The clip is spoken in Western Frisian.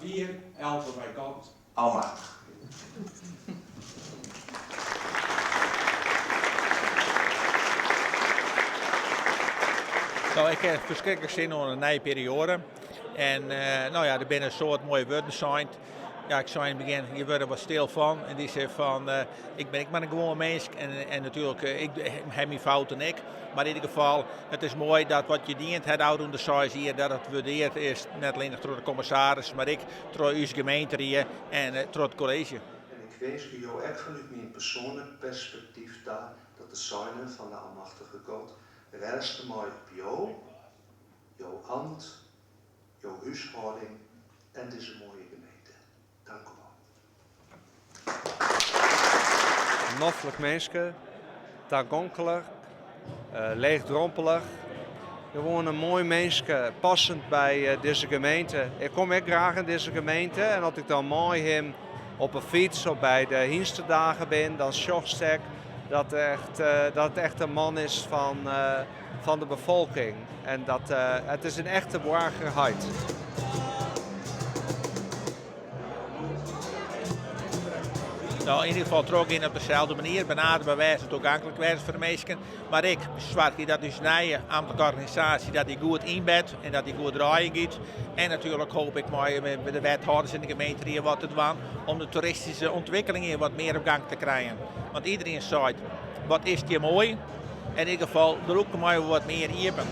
Safier helpe wy God Almachtich. No, ik ha ferskriklik sin oan in nije perioade. En no ja, der binne in soad moaie wurden sein. Ja, ik sei yn it begjin, je wurde wat stil fan. Yn dy sin fan, ik bin ek mar in gewoan minsk en, en natuerlik, ik ha myn fouten ek. Mar yn ieder gefal, it is moai dat wat je dien ha de ôfrûne seis jier, dat it wurdeard is, net allinnich troch de kommissaris, mar ek troch ús gemeenterie en troch it kolleezje. En ik winskje jo ek fanút myn persoanlik perspektyf ta dat de seine fan de Almachtige God rêste mei op jo, jo amt, jo húshâlding en dizze moaie gemeente. Dank u wol. Noflik minske, tagonklik, leechdrompelich. Gewoan in moai minske, passend by dizze gemeente. Ik kom ek graach yn dizze gemeente en as ik dan mei him op 'e fyts of by de hynstedagen bin, dan sjochst ek dat it echt in man is fan de befolking. En dat it is in echte boargerheit. No, yn ieder gefal trochgean op deselde manier, benaderber wêze, toeganklik wêze foar de minsken. Mar ek soargje dat ús nije amtlike organisaasje dat dy goed ynbedt en dat dy goed draaien giet. En natuerlik hoop ik mei de wethâlders en de gemeenterie wat te dwaan om de toeristyske ûntwikkeling hjir wat mear op gang te krijen. Want iedereen seit, wat is it hjir moai. In ieder gefal, de lûken meie wat mear iepen.